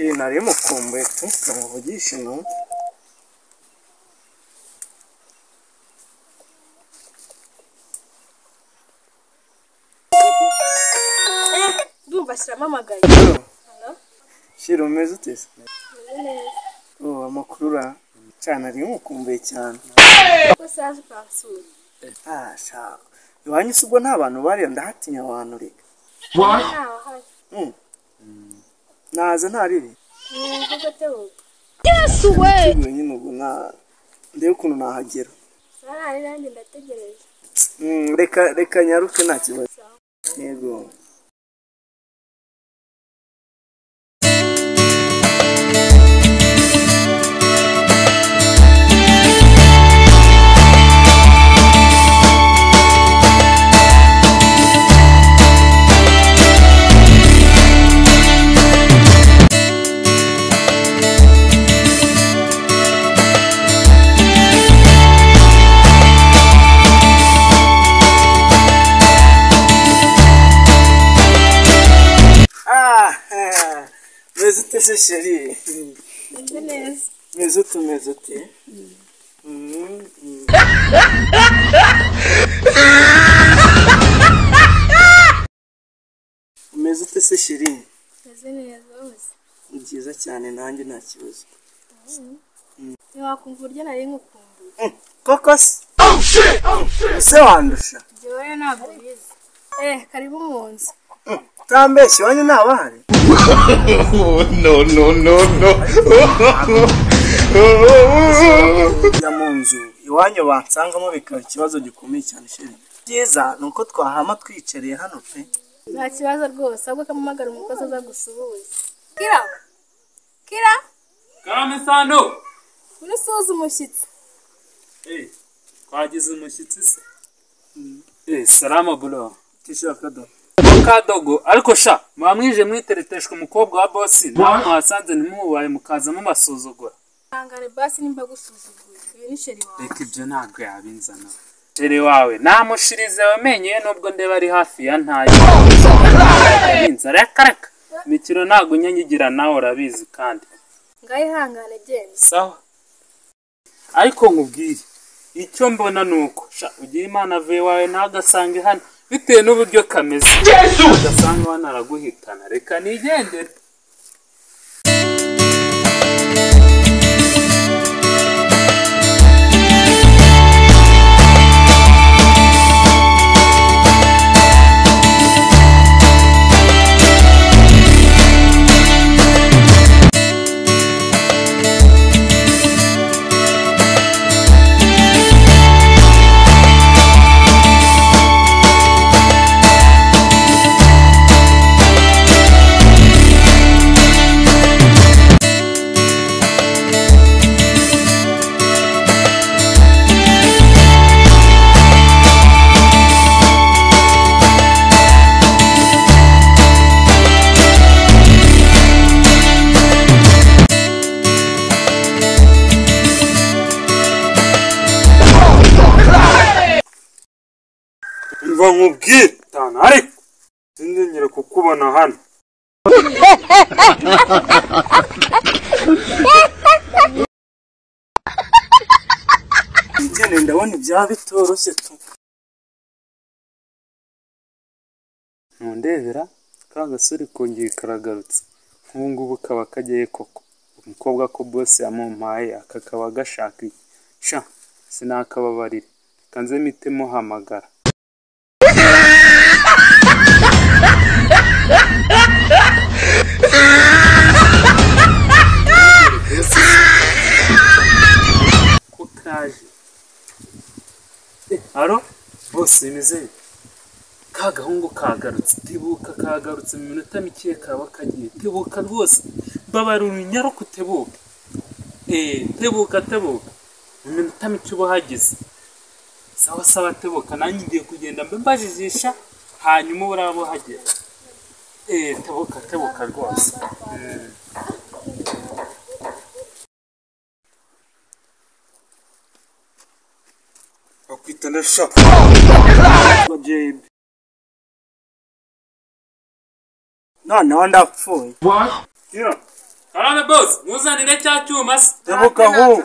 Shiri nari mukumbuye tu kamuvugishe no. Ndumva shiramamagaye. Hello? Shiri umeze ute se? Oh, amakuru ra cyane ari mukumbuye cyane. Ko saje pansura. Ah, sha. Iwanyu se ubwo nta bantu bari ndahatinya abantu reka. Naza ntariri. Kuko tebuka. Yesu we. Nyine ubwo na ndebe ukuntu nahagera. Sarari nanjye ndategereje. Reka reka nyaruke nta kibazo. Yego. Meze ute se sheri? Meze neza. Meze ute meze ute? Meze ute se sheri? Meze neza wose. Ni byiza cyane nanjye nta kibazo. Ntiwakumva uburyo nari nkukumbuye. Koko se? Ese wandusha? Njyewe ntabwo ubizi. Karibu mu nzu. Utambeshye iwanyu ntabahari? No, no, no, no. Kujya mu nzu iwanyu bansangamo bikaba ikibazo gikomeye cyane sheri. Byiza ni uko twahama twicariye hano pe. Nta kibazo rwose, ahubwo kamamagara umukozi aza gusuhuza. Kira! Kira! Karame sano! Uri usuhuza umushyitsi. Twagize umushyitsi se? Salama bro. Tishaka do. Kadogo ariko sha mwamwije mwitereteshwa umukobwa wa boss nawe mwasanze ntimubaye mukaza mumasuzugura. Hangare basi nimba gusuzuguye. Uyu ni sheri wawe. Reka ibyo ntabwo yabinzana. Sheri wawe namushirize wamenye nubwo ndeba ari hafi ya ntayo. Inzara yakaraka. Mikino ntabwo nyanyigira nawe urabizi kandi. Ngaye hangane genda. Sawa. Ariko nkubwire icyo mbona nuko sha ugira Imana avuye wawe ntagasange hano. Bitewe n'uburyo kameze. Yesu! Ugasanga wanaraguhitana. Reka nigendere. Mva nkubwire tana ariko sinzongera kukubona hano. Ngene ndabona ibya bitoroshye tu. Ntundebera ka gasore kongeye karagarutse. Nk'ubu ngubu kaba kagiye koko. Umukobwa ko boss yamumpaye akakaba gashaka iki? Sha sinakababarira. Kanze mite muhamagara. Ko kaje. Aro bose bimeze ka gahungu kagarutse tebuka kagarutse mu minota mike kaba kagiye tebuka rwose mbabara urunyaruka utebuka tebuka tebuka mu minota mike uba uhageze. Sawa sawa tebuka nanjye ngiye kugenda mbe mbajijisha hanyuma uraba uhagera. Tebuka tebuka rwose. Bakwita ndasha. JB. Noneho ndapfuye. Kira. Karame boss, muzanire cya cyuma se. Tebuka hu.